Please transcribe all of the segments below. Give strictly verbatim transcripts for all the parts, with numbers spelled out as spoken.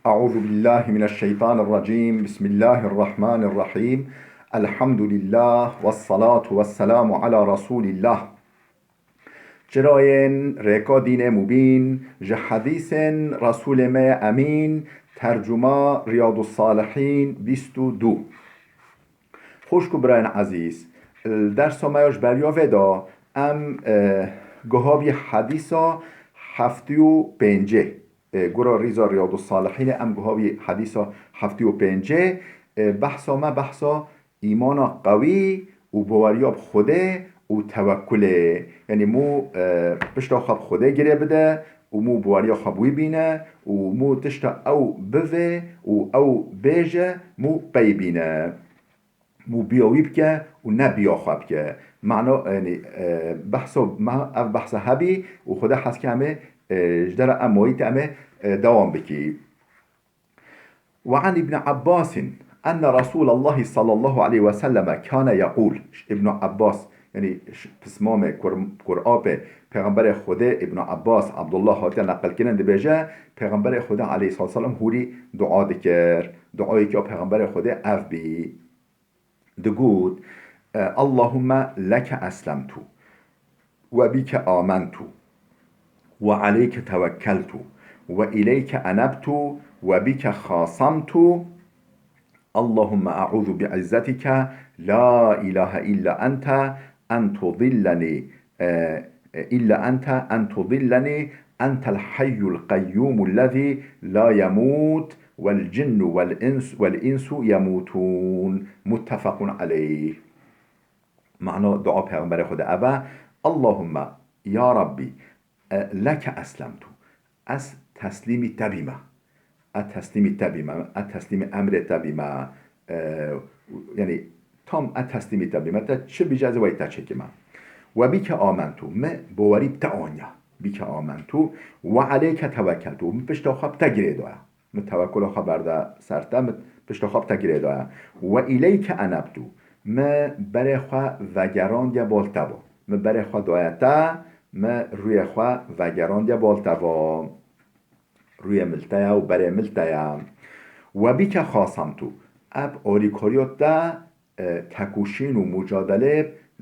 أعوذ بالله من الشيطان الرجيم. بسم الله الرحمن الرحيم. الحمد لله والصلاة والسلام على رسول الله. Çirayên rêka dînê mubîn, ji hedîsên Resûlê me yê Emîn, tercuma Riyadus Salihîn bîst û du. Xwişk û birayên ezîz, li dersa me ya ji beriya vê de em, e, gihavî hedîsa heftê û pêncê. E, gura rîza Riyadus Salihînê em gihavî hedîsa heftê û pêncê. E, behsa me behsa îmana qewî û baweriya bi Xwedê û tewekkulê. Yanî mû, e, pişta xwe bi Xwedê girê bide û mû baweriya xwe bi wî bîne û mû tişta ew bivê û ew bêje mû pey bîne. Mû biya wî bike û ne biya xwe bike. Mano, yanî, e, behsa me, ev behsa hebî û Xwedê hez ke em ê, e, ji dera em wayî te em ê, e, dewam bikî. وعن ابن عباس أن رسول الله صلى الله عليه وسلم كان يقول. Îbn Abbas, yanî ş-, pismamê, kur-, kurapê Pêxemberê Xwedê Îbn Abbas, Abdullah hatiye neqilkirin, dibêje, Pêxemberê Xwedê aleyhissalatu vesselam hûrî dua dikir. Duayê ke Pêxemberê Xwedê ev bî. Digot, e, اللهم لك أسلمت وبك آمنت وعليك توكلت وإليك أنبت وبك خاصمت. اللهم أعوذ بعزتك لا إله إلا أنت أن تضلني، آه، إلا أنت أن تضلني، أنت الحي القيوم الذي لا يموت والجن والإنس، والإنس يموتون. متفق عليه. Mano dua Pêxemberê Xwedê ev e, اللهم، ya Rabbî, e, لك أسلمت. Ez teslîmî te bîme. Ez teslîmî te bîme. Ez teslîmî emrê te bîme. E, yanî tam ez teslîmî te bîme. Te çi bêje ez ê wayî te çêkime. وبك آمنت. Me bawerî bi te aniye. بك آمنت وعليك توكلت. Min pişta xwe bi te girê daye. Min tewekkula xwe berde ser te, min pişta xwe bi te girê daye. وإليك أنبت. Me berê xwe vegerandiye bal te ve. Me berê xwe daye te, me rûyê xwe vegerandiye bal te ve. Rûyê min li te ye û berê min li te ye. وبك خاصمت. Ez alîkariya te, e, tekoşîn û mucadelê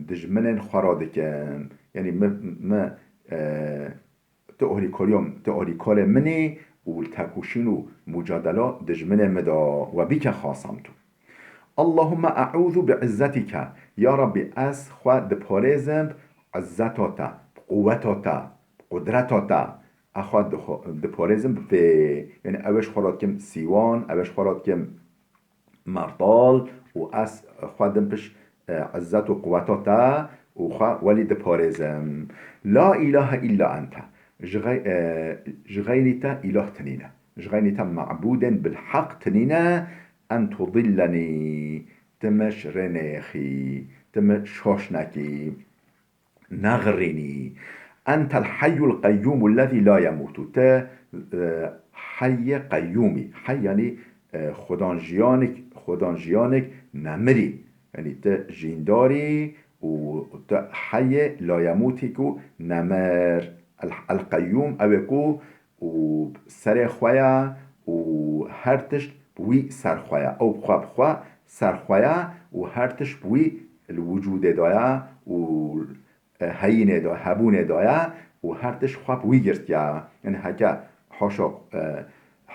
dijminên xwe re dikim. Yanî min, min, e, tu alîkariya, tu alîkarê min î û li tekoşîn û mucadela dijminê min de. وبك خاصمت. اللهم أعوذ بعزتك. Ya Rabbî, ez xwe diparêzim bi izzeta te, bi quweta te, bi qudreta te. Ez xwe dixwe-, diparêzim bi vê. Yanî ew ê ji xwe re dikim sîwan, ew ê ji xwe re dikim mertal û ez xwe dim piş, e, izzet û quweta te û xwe welî diparêzim. لا إله إلا أنت. Ji xey-, e, ji xeyrî te îlah tinîne. Ji xeyrî te mebûdên bilheq tinîne. أن تضلني. Tu min ji rê neyêxî. Tu min şaş nekî. Nexirînî. أنت الحي القيوم الذي لا يموت. Tu, e, heyê qeyûmî. Hey yanî, e, xudan jiyanik, xudan jiyanik nemirî. Yanî tu jîndarî û tu heyê la yemûtî ku nemir. El, el qeyûm ew ê ku û serê xwe ye û her tişt bi wî ser xwe ye. Ew bi xwe, bi xwe ser xwe ye û her tişt bi wî li wicûdê de ye û, e, heyînê de, hebûnê de ye û her tişt xwe bi wî girtiye. Yanî heke haşa, e,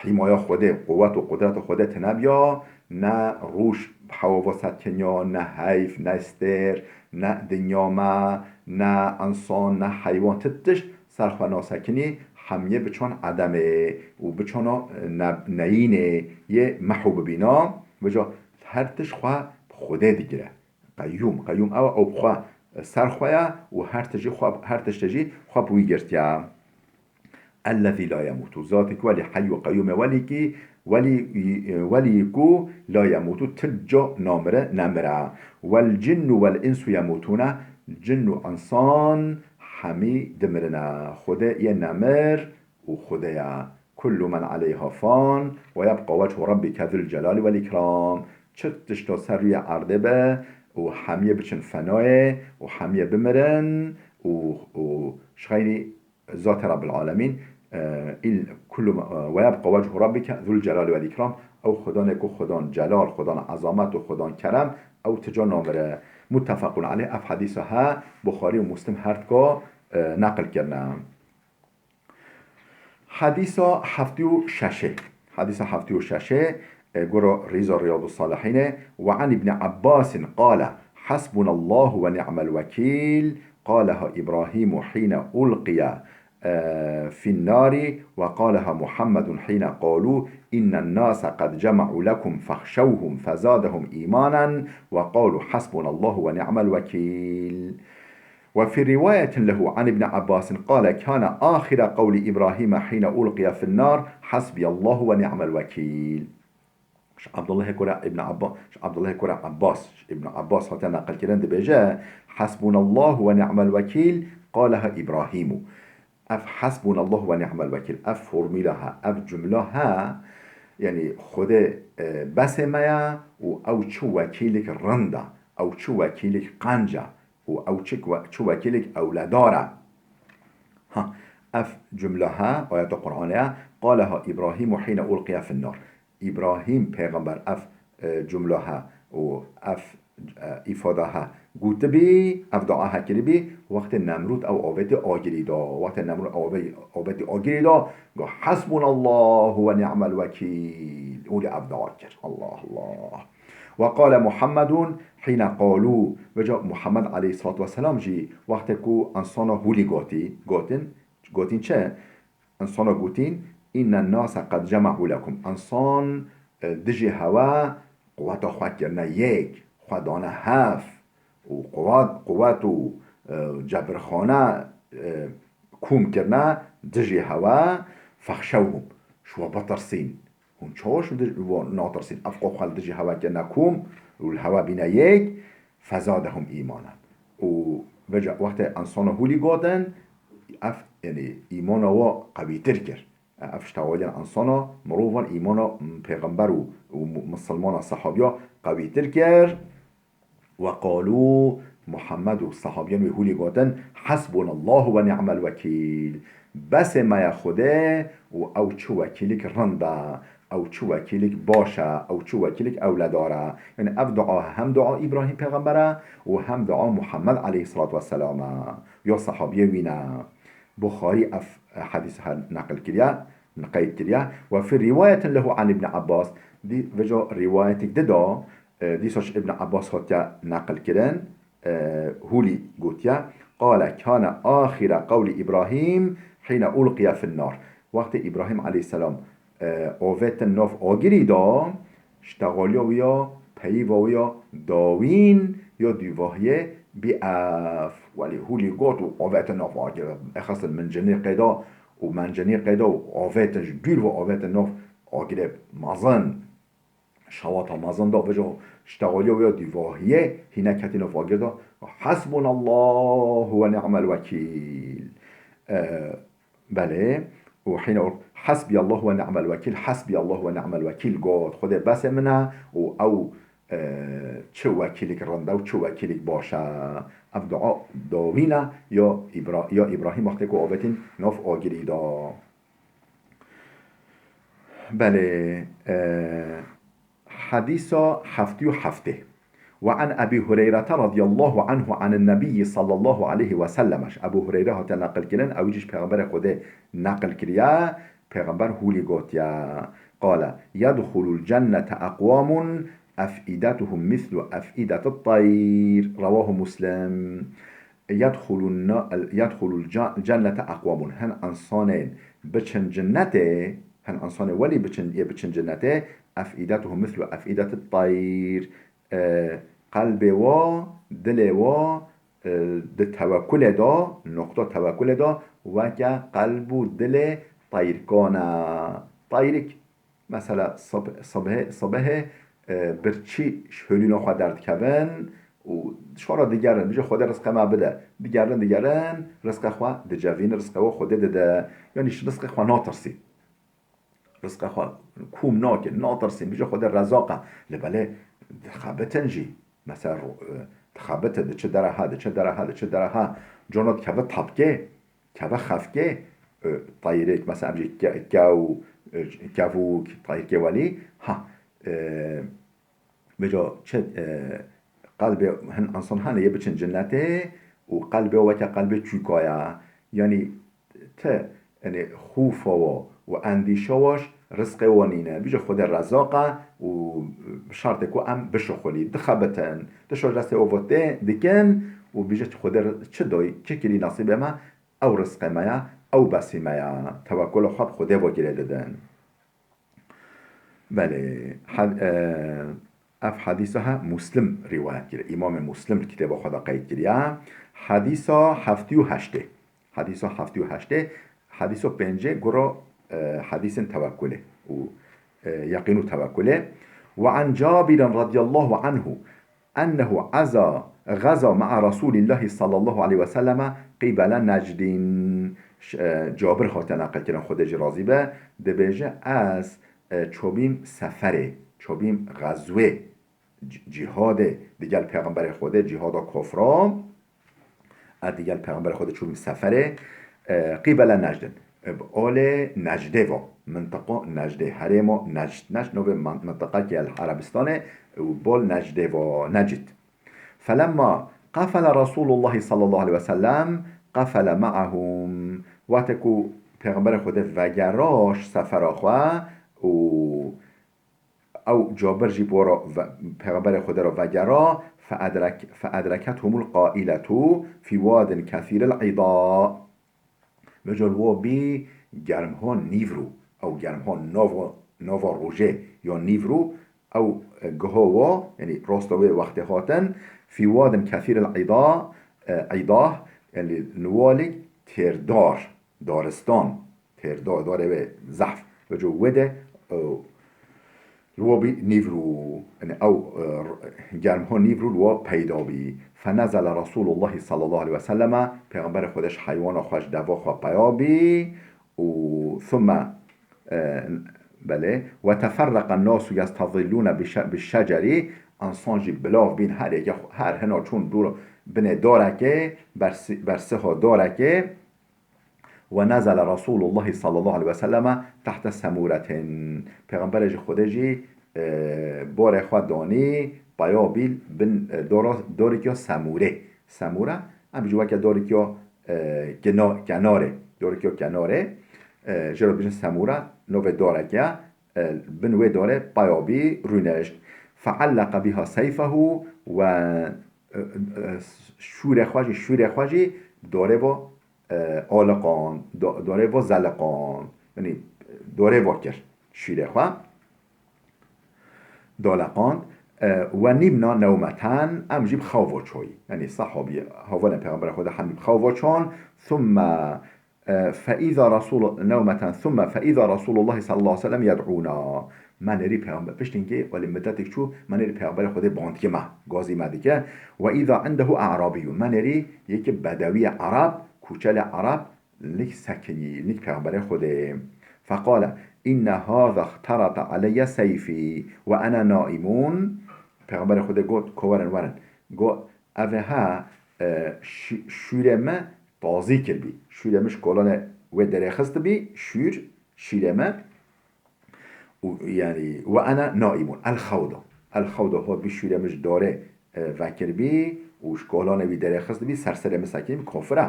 hîmaya Xwedê, quwet û qudreta Xwedê tine biya, ne rûş bi hewa ve sed kenya, ne heyv, ne stêr, ne dinya me, ne insan, ne heywan, ti tişt ser xwe nasekinî, hemiyê biçan edemê û biçana ne-, neyînê yê mehû bibîna, vêca her tişt xwe bi Xwedê digire. Qeyûm, qeyûm ew e, ew bi xwe ser xwe ye û her tişt jî xwe, her tiştê jî xwe bi wî girtiye. الذي لا يموت. Zatê ku welî heyy û qeyûm e, welî kî, welî, welî ku la yemûtu, tu ca namire, nemire. والجن والإنس يموتون. Cin û insan hemî dimirine. Xwedê yê nemir û Xwedê ye. كل من عليها فان ويبقى وجه ربك ذو الجلال والإكرام. Çi tişta ser rûyê erdê be û hemiyê biçin fenayê û hemiyê bimirin û, û ji xeyrî Zatê Rabbil Alemîn E, il, kullu ma, e, "Ve yebqa vechu rabbike zul celali vel ikram." Ew Xudanê ku Xudan celal, Xudan ezamet û Xudan kerem, ew ti ca namire. Muttefaqun aleyh, ev hedîsa he, Buxarî û Muslim her tika, e, neqil kirine. Hedîsa heftê û şeşê. Hedîsa heftê û şeşê, e, gora rîza Riyadus Salihînê, "Ve an Ibni Abbasin qale, Hasbunallahu ve ni'mel vekîl, qaleha İbrahimu hîne ulqiye, e, fin nari ve qaleha Muhammedun hîne qalu, innen nase qed cema'u lekum fexşewhum fezadehum imanen ve qalu, Hasbunallahu ve ni'mel vekîl." Ve fi riwayetin lehu an Ibni Abbasin qale, kâne ahire qewli İbrahîme hîne ulqiye fin nar, hasbiyallahu ve ni'mel vekîl. Ji Abdullahê kura Ibn Abba-, ji Abdullahê kura Abbas, ji Ibn Abbas hate neqilkirin dibêje, "Hasbunallahu ve ni'mel vekîl, qaleha İbrahîmu." Ev "Hasbunallahu ve ni'mel vekîl", ev formula ha, ev cumla ha, yani Xwedê, e, besê me ya û ew çi wekîlik rind e, ew çi wekîlik qenc e û ew çi we-, çi wekîlik ewledar e. Ha, ev cumla ha, ayeta Qur'anê ya, "Qaleha İbrahimu hîne ulqiye fin nar." İbrahîm pêxember ev, e, cumla ha û ev, e, îfada ha gotibî, ev dua ha kiribî, wextê Nemrûd ew avêtê agirî da. Wextê Nemrûd ew avê-, avêtê agirî da, got, "Hasbunallahu ve ni'mel vekîl." Û lê ev dua kir. Allah Allah. "Ve qale Muhammedun hîne qalû." Veca Muhammed aleyhissalatu vesselam jî wextê ku insana hûlî gotî, gotin, gotin çi? Insana gotin, "Înnen nase qed cema'u lekum." Insan, e, dijî hewe quweta xwe kirine yek, xwe dane hev û quwet, quwet û, e, cebirxane, e, kom kirine dijî hewe, "Fexşewhum." Ji we bitirsîn. Hûn çawa ji dij-, wan natirsîn? Ev qo xwe li dijî hewe kirine kom û li hewe bîne yek, "Fezadehum îmanen." Û veca wextê insana hûlî gotin, ev, yani, îmana wa qewîtir kir. Ev ji tewaliyan insana, mirovan îmana pêxember û, û mu-, misilmana sehabiya qewîtir kir. "Ve qalû", Muhammed û sehabiyan wê hûlî gotin, "Hasbunallahu ve ni'mel vekîl." Besê me ye Xwedê û ew çi wekîlik rind e, ew çi wekîlik baş e, ew çi wekîlik ewledar e. Yani ev dua hem dua Îbrahîm pêxember e û hem dua Muhammed aleyhissalatu vesselam e. Ya sehabiyê wî ne. Buxarî ev, e, hedîs her neqil kiriye, qeyd kiriye. "Ve fi riwayetin lehu an Ibn Abbas." Dî, veca riwayetik dida, e, dîsa ji Ibn Abbas hatiye neqil kirin, e, hûlî gotiye, "Qale kane ahire qewlî Îbrahîm hîne ulqiye fin nar." Wextê Îbrahîm aleyhisselam, e, avêtin nav agirî de, ji texaliya wî ya, peyva wî ya dawîn ya dûvahiyê bî ev. Welê hûlî got û avêtin nav agirê. Existin mincinî qeyda û mincinî qeyda û avêtin ji dûr ve avêtin nav agirê mezin. Şewata mezin da veca ji texaliya wê ya dûvahiyê hîne ketî nav agir da, "Hasbunallahu ve ni'mel vekîl." E, belê. Û hîne û "Hasbiyallahu ve ni'mel vekîl, hasbiyallahu ve ni'mel vekîl" got. Xwedê besê min e û ew, e, çi wekîlik rind e û çi wekîlik baş e. Ev dua dawîn e ya Îbra-, ya Îbrahîm wextê ku avêtin nav agirî da. Belê, e, hedîsa heftê û heftê. "Ve an Ebî Hureyrete radiyallahu anhu anin Nebiyyi sallallahu aleyhi ve sellem." Ji Ebû Hureyre hate neqil kirin, ew jî ji Pêxemberê Xwedê neqil kiriye, Pêxember hûlî gotiye, qale, "Yedxulul cennete aqwamun ef'idetuhum mislu ef'idetit tayr." Rewahu Muslim. "Yedxulun na-, yedxulul ca-, cennete aqwamun." Hin insanên biçin cinnetê, hin insanê welî biçin, yê biçin cinnetê, "ef'idetuhum mislu ef'idetit tayr." E, qelbê wa, dilê wa, e, di tewekulê de, noqta tewekulê de, weke qelb û dilê teyrikan e. Teyrik, mesela, sib-, sibhê, sibhê, e, birçî ji holîna xwe derdikevin û şora digerin, bije Xwedê rizqê me bide. Digerin, digerin, rizqê xwe dicevînin, rizqê we Xwedê dide. Yanî ji rizqê xwe natirsîn. Rizqê xwe kom nakin, natirsîn, bije Xwedê rezaq e. Lê belê dixebitin jî. Mesela, e, dixebite, diçe dera ha, diçe dera ha, diçe dera ha. Cona dikeve tapkê, keve xefkê, e, teyrik, mesela em jî ke-, kew, e, kevûk, teyrikê welî, ha, e, vêca çi, e, qelbê hin însan hene yê biçin cinnetê û qelbê weke qelbê çûka ye. Yanî ti, yanî xûfa wa û endîşa wa ji rizqê wa nîne. Bîje Xwedê Rezaq e û bi şertê ku em bişuxulî, dixebitin, tişo ji destê ova tê dikin û bîje Xwedê ri-, çi doy, çi kirî nesîbê me, ew rizqê me ye, ew besî me ye. Tewekula xwe bi Xwedê va girê didin. Belê, had-, e, ev hadîsa he Muslim rîwayet kiriye. Îmamê Muslim li kitêba xwe de qeyd kiriye. Hadîsa heftê û heştê. Hadîsa heftê û heştê. Hadîsa pêncê gura, e, hadîsên tewekulê û, e, yeqîn û tewekulê. Ve an Cabirin radiyallahu anhu ennehu aza, gaza ma'a Rasulillahi sallallahu aleyhi ve selleme qibele Necdin. Ş-, e, Cabir hate neqilkirin, Xwedê jî razî be, dibêje, ez, e, çobîm seferê, çobîm xezwê, c-, cîhadê digel Pêxemberê Xwedê, cîhada kofra, ez digel Pêxemberê Xwedê çûbîm seferê, e, qîbele Necdin. E, bi alê Necdê va, mintiqa Necdê, herêma Necd. Necd navê min-, mintiqekê ye li Erebistanê û bal Necdê va, Necd. Felemma qefele Resûlullahî sallallahu aleyhi ve sellem qefele me'ahum. Wextê ku Pêxemberê Xwedê vegera ji sefera xwe û ew Cabir jî bi wan re ve-, Pêxemberê Xwedê re vegera, fe edrek-, fe edrekethumul qailetu fî wadin kethîril îda. Vêca li wa bî germha nîvro, ew germha nava, nava rojê ya nîvro, ew, e, giha wa, yanî rasta wê wextê hatin, fî wadin kethîril îda, e, îdah, yanî niwalî têrdar, daristan, têrdar, darê wê zehf. Vêca wê de, e, Li wa bî nîvro, yanî ew, e, r-, germha nîvro li wa peyda bî. Fenezele Resûlullahî sallallahu aleyhi ve selleme, Pêxemberê Xwedê ji heywana xwe, ji deva xwe peya bî û thumme, e, belê, ve teferreqen nasu yestezillûne bi şe-, bi şecerî, însan jî bilav bîn, her yeke, her hina çûn dûr binê darekê, bersi-, bersiha darekê, Ve nezele Resûlullahî sallallahu aleyhi ve selleme tehte semûretin. Pêxemberê ji Xwedê jî, e, barê xwe danî, peya bî bin, e, dora, dorikî ya semûrê. Semûre, em jî weke dorikî ya, e, kena-, kenarê. Dorikî ya kenarê. E, jê re dibêjin semûre, navê dareke ye. E, bin wê darê peya bî rûnişt. Feelleqe biha seyfehu ve, e, e, şûrê xwe jî, şûrê xwe jî darê bo e, aliqand, do-, dorê vo zeliqand. Yanî, dorê vo kir şûrê xwe. Daliqand. E, ve nîmna newmeten, em jî bi xew vo çoyî. Yanî, sehabî, hevalên Pêxemberê Xwedê hemî bi xew vo çon. Thumme, e, fe îza Resûl-, newmeten, thumme fe îza Resûlullahî sallallahu aleyhi ve sellem yed'ûna. Me nêrî Pêxember, piştînkê welî midetek çû, me nêrî Pêxemberê Xwedê band dike me, gazî me dike. Ve îza indehu a'rabiyun. Me nêrî yekî bedewî ye Ereb, kûçelê Ereb, nik sekinî, nik Pêxemberê Xwedê. Feqale, inne haza ixterete aleyye seyfî ve ene naîmun. Pêxemberê Xwedê got, ko werin, werin. Got, ev ê he, e, şî-, şûrê me tazî kirbî. Şûrê min ji kolanê wê derêxistibî, şûr, şîrê me. Û, yanî, ve ene naîmun. El xewda. El xewda hot bî şûrê min ji darê, e, vekirbî û ji kolanê wî derêxistibî, ser serê min sekîn, kafir e.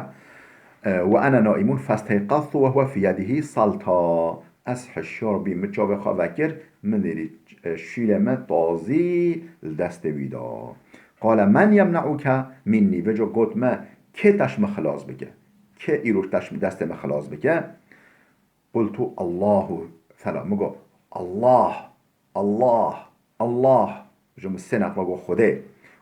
E, ve ene naîmun festeyqeztu ve huve fî yedihî salta. Ez hişyar bîm, min çavê xwe vekir, min dîrî, e, şûrê min tazî li destê wî da. Qale men yemne'uke minnî. Vêca got me, kê te ji min xilas bike? Kê îro te ji destê min xilas bike? Qultu Allahu, fela, min got, Allah, Allah, Allah, ji min sê neqla got Xwedê.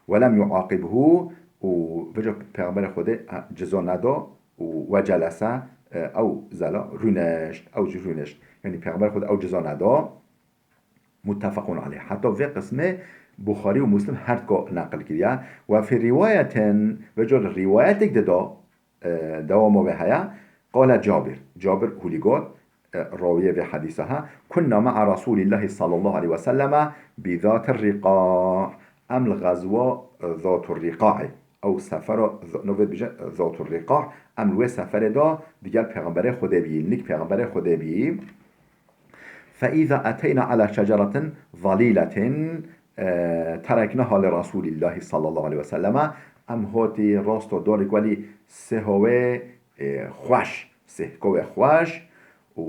Ve lem yuaqibhu, û vêca Pêxemberê Xwedê, e, ciza neda û ve celese, e, ew zela rûnişt, ew jî rûnişt. Yanî Pêxemberê Xwedê ew ciza neda. Muttefequn aleyh. Heta vê qismê Buxarî û Muslim her duka neqil kiriye. Ve fî rîwayetin, vêca li rîwayetek de da, e, dewama wê heye. Qale Cabir. Cabir hûlî got, e, rawiyê vê hedîsa he, kunna ma'a Resûlîllahî sallallahu aleyhi ve selleme bi zâtir rîqa. Em li xezwa, e, Zâtur Rîqaê, ew sefera, navê dibêje, Zatur Riqah, em li wê seferê de digel Pêxemberê Xwedê bî, nik Pêxemberê Xwedê bî. فإذا أتينا على شجرة ظليلة، e, تركناها لرسول الله صلى الله عليه وسلم. Em hotî rasto dorek welî sihowê, e, xweş, sihkowê xweş û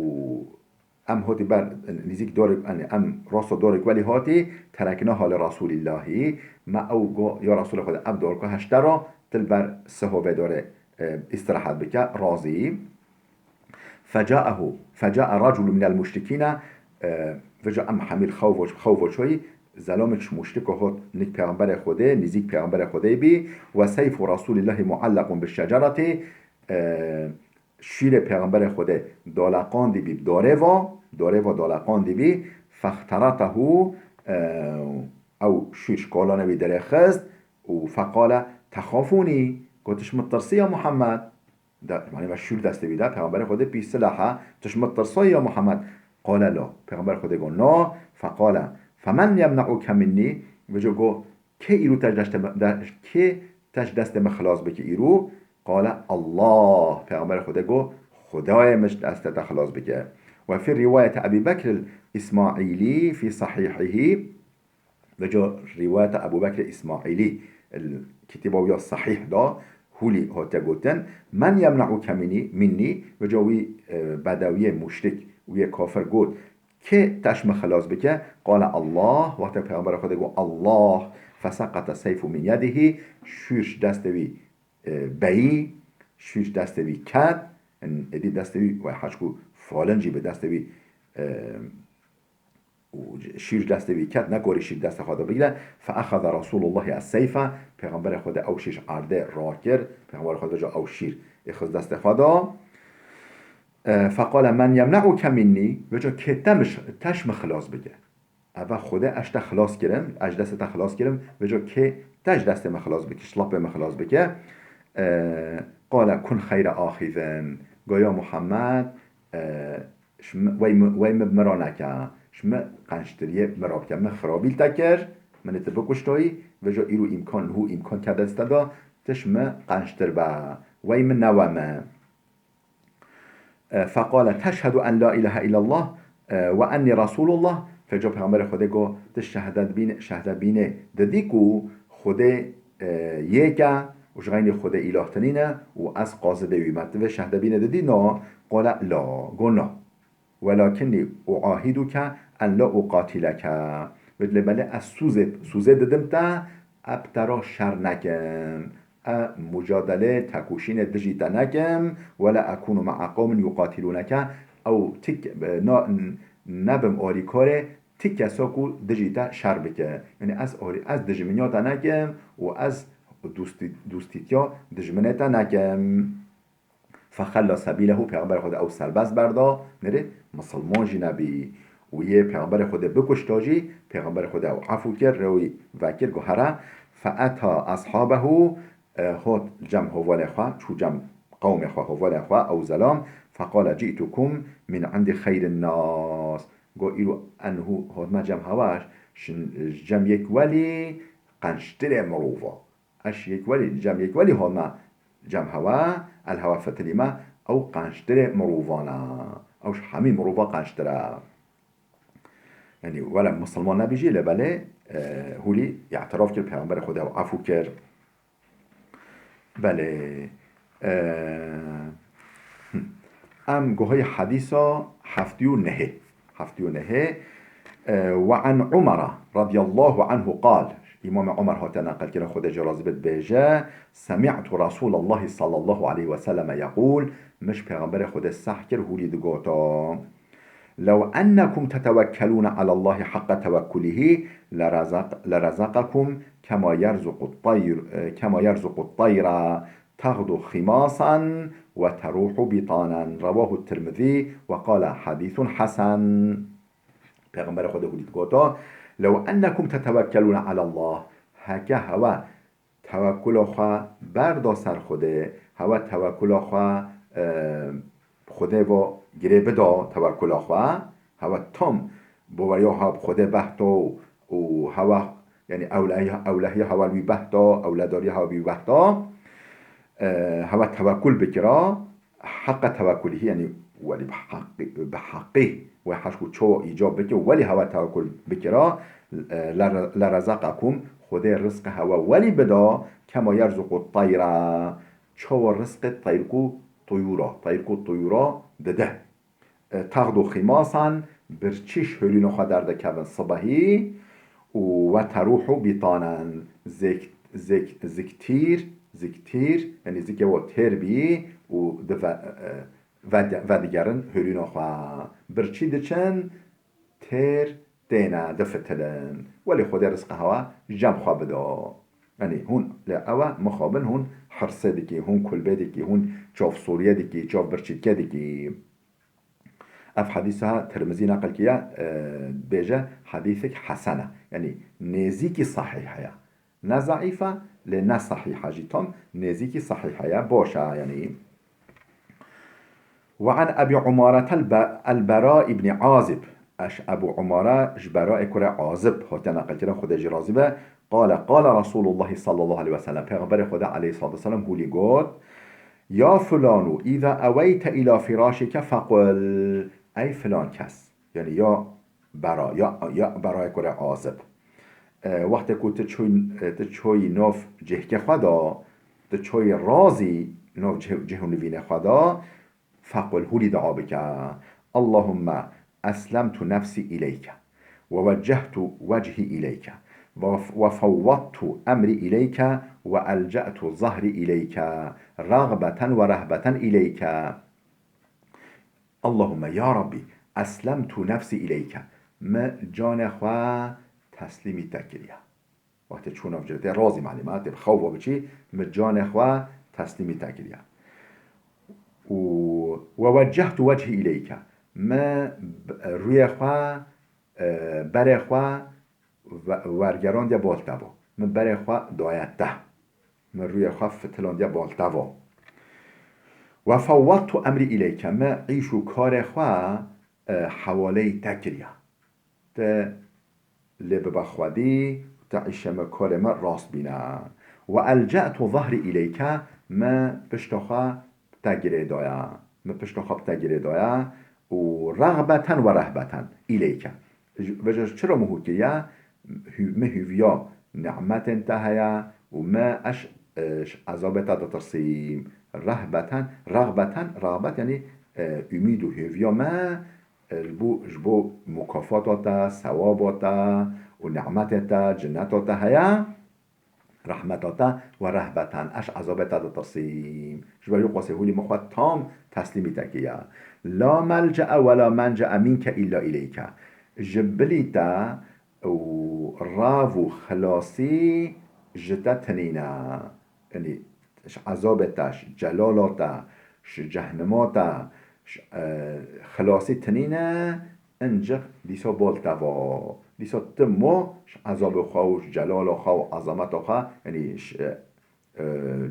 em hotî ber nîzîk dorek, yani em rasto dorek welî hotî, تركناها لرسول الله. Me ew go, ya Resulê Xwedê, ev dorka hişte ra til ber sihovê dorê, e, îstirahet bike, razî. فجاءه، فجاء رجل من المشركين، e, vêca em hemî li xew vo-, xew voçoyî, zelamek ji muşriko hot nik Pêxemberê Xwedê, nîzîk Pêxemberê Xwedê bî, وسيف رسول الله معلق بالشجرة، e, şîrê Pêxemberê Xwedê daleqandî bî, dorê va, dorê va daleqandî bî, فاخترطه، e, ew şîr ji kolana wî derêxist û فقال: تخافوني، got: Tu ji min tirsî ya Muhammed? Da, yani ve şûr destê wî de, Pêxemberê Xwedê pî silah e, tu ji min tirsayî ya Muhammed? قال: لا. Pêxemberê Xwedê got: Na. فقال: فمن يمنعك مني؟ Vêca got: Kê îro te ji destê me, de, kê te ji destê me xilas bike îro? قال: الله. Pêxemberê Xwedê got: Xwedayê min ji destê te xilas bike. وفي رواية أبي بكر الإسماعيلي في صحيحه، Vêca rîwayeta Ebû Bekrê Îsmaîlî, il-, kitêba wî ya sehîh da, hûlî hate gotin, "Men yemne'uke minî, minnî", vêca wî, e, bedewiyê muşrik, wî yê kafir got, "Kê te ji min xilas bike?" Qale Allah, wextê Pêxemberê Xwedê got, "Allah", feseqete seyfu min yedihî, şûr ji destê wî, e, beyî, şûr ji destê wî ket, in, êdî destê wî, wê heçku falin jî bi destê wî, e, û şîr destê wî ket, nekorî şîr destê xwe de bigire. Fe exeze Resûlullahî es-seyfe, Pêxemberê Xwedê ew şîr erdê rakir, Pêxemberê Xwedê vêca ew şîr êxist destê xwe de. E, feqale, "Men yemne'uke minnî", vêca kê te min, te ji min xilas bike. Eve Xwedê ez ji te xilas kirim, ez ji destê te xilas kirim, vêca kê te ji destê min xilas bike, ji lapê min xilas bike. E, qale, "Kun xeyre axîzin", go ya Muhammed, e, Ji mi, wey mi, wey mi bi min re neke. Ji mi qençtiriyê bi min re bike. Min xirabî li te kir, min ê tu bikuştoyî, vêca îro îmkan, niho îmkan ke dest te de, tu ji mi qençtir be. Wey min newe min. E, feqale, "Teşhedu en la ilahe illallah, e, ve ennî Resulullah." Vêca Pêxemberê Xwedê got, tu şehdet bîn-, şehdet bînê didî ku Xwedê, e, yek e û ji xeynî Xwedê îlah tinîne û ez qazidê wî me. Tu vê şehdet bînê didî? Na. Qale, la. Got, na. "Welakinnî uahiduke en la uqatileke." Vêt lê belê ez sûzê, sûzê didim te, ez bi te re şer nekim. Ez mucadelê, tekoşînê dijî te nekim. "Wela ekûnu ma'a qewmin yuqatilûneke." Ew tik, na, nebim alîkarê ti kesa ku dijî te şer bike. Yanî ez alî-, ez dijminiya te nekim û ez dostî-, dostîtiya dijminê te nekim. Fexella sebîlehu, Pêxemberê Xwedê ew serbest berda, nêrê misilman jî nebî. Û yê Pêxemberê Xwedê bikuşta jî, Pêxemberê Xwedê ew efû kir, rê wî vekir, got, "Here." Feeta eshabehu, e, hot cem hovalê xwe, çû cem qewmê xwe, hovalê xwe, ew zelam, feqale, "Cî'tukum min indî xeyrin nas." Got, "Îro ez niho hotme cem hewa, ji, ji cem yek welî qençtirê mirova." Ez yek welî, cem yek welî hona cem hewa, el hewa fetilî me, ew qençtirê mirovan e. Ew ji hemî mirova qençtir e. Yanî, wele misilman nebî jî, lê belê, e, hûlî îtiraf kir, Pêxemberê Xwedê ew efû kir. Belê, e, Em guhayê hedîsa heftê û nehê. Heftê û nehê. E, "Ve an Umara radiyallahu anhu qal." Îmamê Umar hate neqilkirin, Xwedê jê razî be, dibêje, "Semi'tu Rasûlallahi sallallahu aleyhi ve selleme yeqûl." Min ji Pêxemberê Xwedê seh kir, hûlî digota, "Lew ennekum tetewekkelûne alallahi haqqa tewekkulihî lerazaq-, lerazaqakum kema yerzuqut tayr, e, kema yerzuqut tayra." "Taxdu ximasan ve teruhu bitanen." Rewahu Tirmizî ve qala hadîsun hesen. Pêxemberê Xwedê hûdî digota, "Lew ennekum tetewekkelûne alallah." Heke hewe tewekkula xwe berda ser Xwedê, hewe tewekkula xwe, e, Xwedê ve girê bida tewekkula xwe, hewe tam baweriya xwe bi Xwedê behto û hewe Yanî ewlehiya, ewlehiya hewa li wî behta, ewledariya hewa wî behta, e, hewa tewekul bikira, heqa tewekulî, yanî welî bi heqî, bi heqî wê heşk û çawa îcab bike, welî hewa tewekul bikira, e, le, le rezaqekum, Xwedê rizqê hewa welî bida, kema yerzuqu teyra, çawa rizqê teyrku tuyura, teyrku tuyura dide. E, taxdu ximasan, birçî ji holîna xwe derdikevin sibehî û we terûhu bîtanen, zêk-, zêk-, ziktîr, ziktîr, yanî zikê we têr bî û di ve-, e, vedi-, vedigerin holîna xwe. Birçî diçin, têr têne, difitilin. Welê Xwedê rizqê hewa cem xwe bida. Yanî hûn lê ew e mixabin, hûn hirsê dikî, hûn kulbê dikî, hûn çavsoriyê dikî, çavbirçîtke dikî. Ev hedîsa Tirmizî neqil kiriye, e, dibêje hedîsek hesen e. Yanî nêzîkî sehîh heye. Ne zeîf e, lê ne sehîh e jî. Tam nêzîkî sehîh heye. Baş e, yanî. Ve an Ebî Umarete el-Be-, el-Bera îbnî Azib. Eş Ebû Umare ji Beraê kurê Azib hatiye neqilkirin, Xwedê jî razî be. Qale, qale Resûlullahî sallallahu aleyhi ve sellem. Pêxemberê Xwedê aleyhissalatu vesselam hûlî got, "Ya fulanu, îza eweyte îla firâşike fequl." Ey filan kes. Yanî ya Bera, ya, ya Berayê kurê Azib. E, wextê ku tu çoyî, e, tu çoyî nav cihkê xwe da, tu çoyî razî nav cih, cih û nivînê xwe da, fequl, hûlî dua bike. Allahümme eslemtu nefsî ileyke. Ve weccehtu wechî ileyke. Ve, ve fevvattu emrî ileyke. Ve elce'tu zahrî ileyke. Ragbeten ve rehbeten ileyke. Allahümme, ya Rabbî, eslemtu nefsî ileyke. Mi canê xwe teslîmî te kiriye. Wextê çû nav cihê, tê razî, malî me, tê bi xew ve biçî, mi canê xwe teslîmî te kiriye. Û, we weccehtu wechî ileyke. Mi b-, rûyê xwe, e, berê xwe ve-, wergerandiye bal te ve. Mi berê xwe daye te. Mi rûyê xwe fitilandiye bal te ve. We fewwattu emrî ileyke. Mi îş û karê xwe, e, hewaleyî te kiriye. Te lê bibe xwedî, te îşê me, karê me rast bîne. Ve elce'tu zahrî ileyke, me pişta xwe te girê daye. Me pişta xwe te girê daye û regbeten ve rehbeten ileyke. Ji, vêca çira me hû kiriye? Hû-, me hûviya nimetên te heye û me eş, e, ji ezabê te ditirsîm. Rehbeten, regbeten, regbet yanî, e, umîd û hûviya me, e, ji bo, ji bo mukafata te, sewaba te û nimetê te, cineta te heye, rehmeta te, ve rehbeten, eş ezabê te ditirsîm. Ji ber wî qasê hûlî min xwe tam teslîmî te kiriye. La melce'e ve la mence'e minke illa ileyke. Ji bilî te û rav û xilasî ji te tinîne. Yanî ji ezabê te, ji celala te, ji cehnima te, ji, e, xilasî tinîne, incik dîsa bal te va. Dîsa ti mo ji ezabê xwe û ji celala xwe û ezameta xwe, yanî ji, e, e,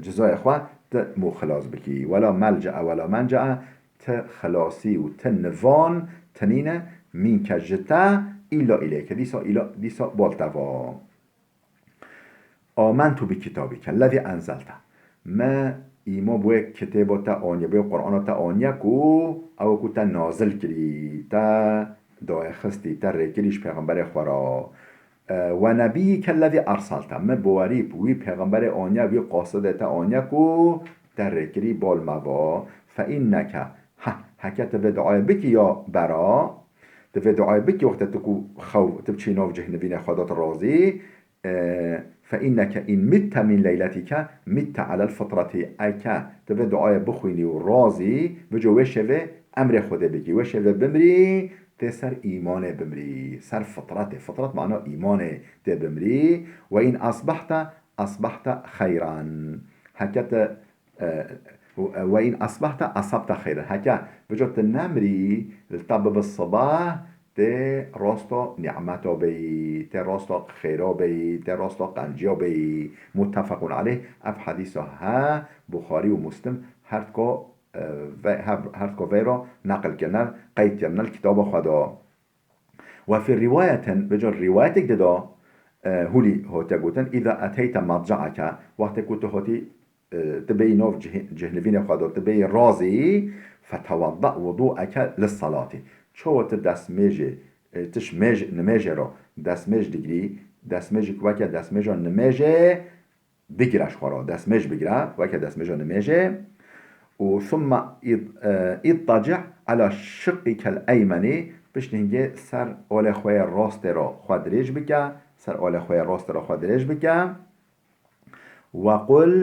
cizayê xwe ti mo xilas bikî. Wela melce'e wela mence'e, ti xilasî û ti nivan tinîne, mînke ji te, îla îleyke. Dîsa, îla, dîsa bal te va. Amentu bi kitabike lezî enzelte. Me îman bi wê kitêba te aniye, bi wê Qur'ana te aniye ku ew ku te nazil kirî, te daye xistî, te rêkirî ji pêxemberê xwe re. E, ve nebiyike lezî erselte. Me bawerî bi wî pêxemberê aniye, wî qasidê te aniye ku te rêkirî bal me va. Fe inneke, heh, heke tu vê duayê bikî ya Bera, tu vê duayê bikî wextê tu ku xew, tu biçî nav cih nivînê xwe de tu razî, e, fe inneke in mitte min leyletike mitte alel fitreti. Eke tu vê duayê bixwînî û razî, vêca wê şevê emrê Xwedê bikî, wê şevê bimrî, tê ser îmanê bimrî, ser fitretê. Fitret mana îmanê, tê bimrî. Ve in asbahte, asbahte xeyran. Heke te, e, ve in asbahte, asabte xeyran. Heke vêca tu nemrî, li te bibe sibah, tê rasta nimeta beyî, tê rasta xêra beyî, tê rasta qenciya beyî. Muttefequn aleyh. Ev hedîsa he Buxarî û Muslim her dika, e, ve-, her, her dika veyra neqil kirine, qeyd kirine li kitaba xwe de. Ve fî rîwayetin, vêca rîwayetek dida, e, hûlî hote gotin, "Îza eteyte madcaeke", wextê ku tu hotî, e, tu bêyî nav cih-, cihnivînê xwe de, tu bêyî razî, "fetewedda wudueke lissalati." Çawa tu destmêjê, e, tu ji mêj-, nimêjê re destmêj digirî, destmêjek weke destmêja nimêjê bigire ji xwe re, destmêj bigire, weke destmêja nimêjê. Û thumma id-, e, ittaci' ala şiqqikel eymenî, piştî hingê ser alê xwe yê rastê re xwe dirêj bike, ser alê xwe yê rastê re xwe dirêj bike. Wequl,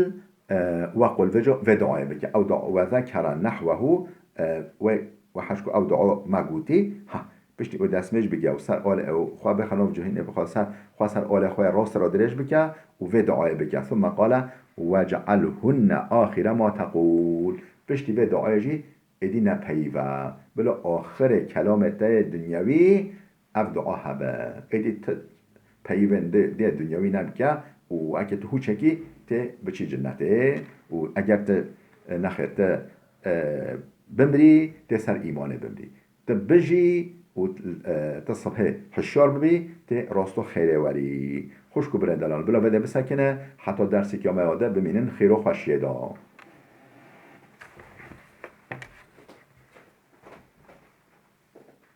e, wequl, vê ca, vê duayê bike. Ew dua, we zekere nehwehu, e, wê, we heş ku ew dua me gotî, ha, piştî û destmêj bike û ser alê ew xwe bixwe nav cihînê bixwe ser, xwe ser alê xwe yê rastê re dirêj bike û vê duayê bike. Thumma qale, "Wec'alhunne ahire ma tequl." Piştî vê duayê jî êdî ne peyive. Bila axirê kelamê te yê dinyewî ev dua hebe. Êdî tu peyivên dê, dê dinyewî nebike û eke tu hûçekî tê biçî cinnetê û eger tu, e, nexêr tu, e, bimrî, tê ser îmanê bimrî. Tu bijî û, e, tu sibhê hişyar bibî, tê rasto xêrê werî. Xwişk û birên delal, bila vê de bisekine, heta dersê kiyamê de bimînin xêr û xweşiyê de.